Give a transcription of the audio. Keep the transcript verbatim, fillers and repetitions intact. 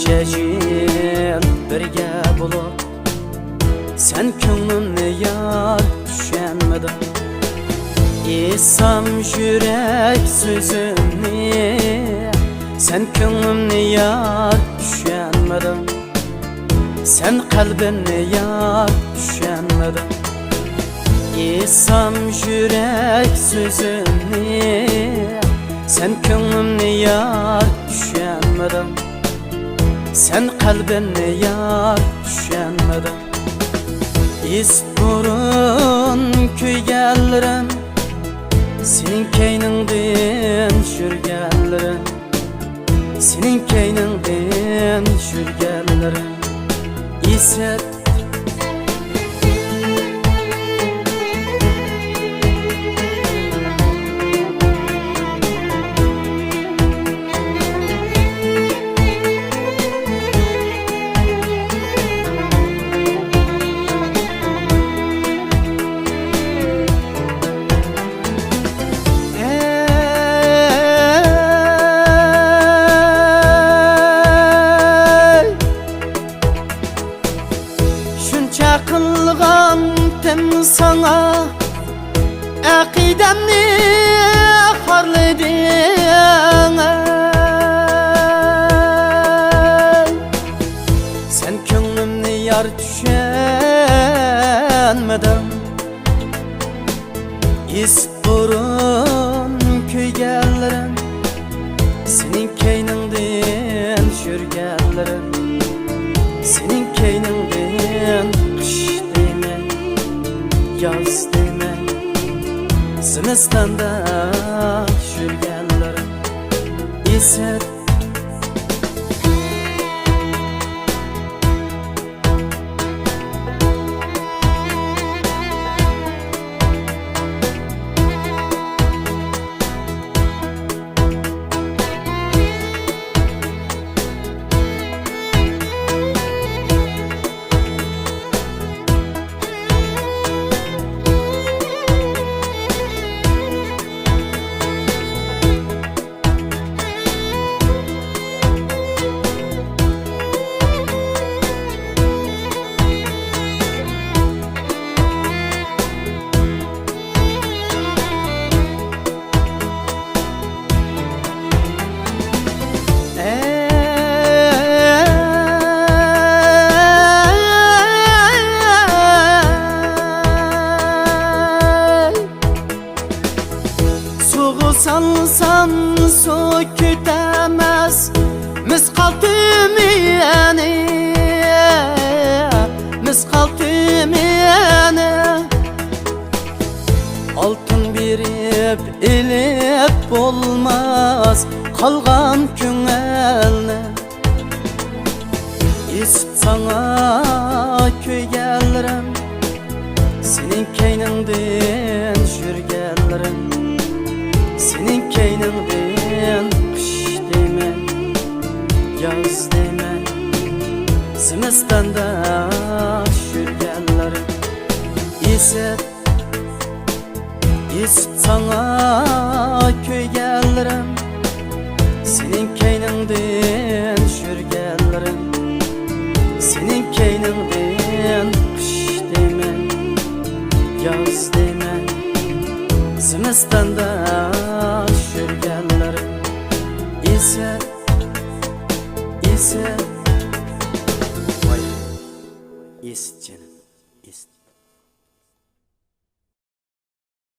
يەشىل بىرگە بولۇپ، سەن كۆڭلۈمنى يار چۈشەنمىدىڭ. ئېيتسام يۈرەك سۆزۈمنى، سەن كۆڭلۈمنى يار چۈشەنمىدىڭ. سەن قەلبىمنى يار چۈشەنمىدىڭ. ئېيتسام يۈرەك سۆزۈمنى، سەن كۆڭلۈمنى يار چۈشەنمىدىڭ. سەن قەلبىمنى يار چۈشەنمىدىڭ. ئىس بۇرۇن كۆيگەنلىرىم، سېنىڭ كەينىڭدىن يۈرگەنلىرىم، سېنىڭ كەينىڭدىن يۈرگەنلىرىم ئېسىت. ئەي، شۇنچە قىلغانتىم ساڭا، ئەقىدەمنى خارلىدىڭ، ئەي. سەن كۆڭلۈمنى يار چۈشەنمىدىڭ. ئېسىت بۇرۇن كۆيگەنلىرىم، سېنىڭ كەينىڭدىن يۈرگەنلىرىم، سېنىڭ كەينىڭدىن قىش دېمەي، ياز دېمەي، زىمىستاندا يۈرگەنلىرىم ئېسىت. ئەي، سۇغا سالسام سۇ كېتەمەس، مىسقال تۈمىنى، مىسقال تۈمىنى. ئالتۇن بېرىپ ئېلىپ بولماس قالغان كۆڭۈلنى. ئېسىت ساڭا كۆيگەنلىرىم، سېنىڭ كەينىڭدىن يۈرگەنلىرىم، سېنىڭ كەينىڭدىن قىش دېمەي، ياز دېمەي، زىمىستاندا يۈرگەنلىرىم ئېسىت. ئېسىت ساڭا كۆيگەنلىرىم، سېنىڭ كەينىڭدىن يۈرگەنلىرىم، سېنىڭ كەينىڭدىن قىش دېمەي، ياز دېمەي، زىمىستاندا يۈرگەنلىرىم ئېسىت. ئېسىت،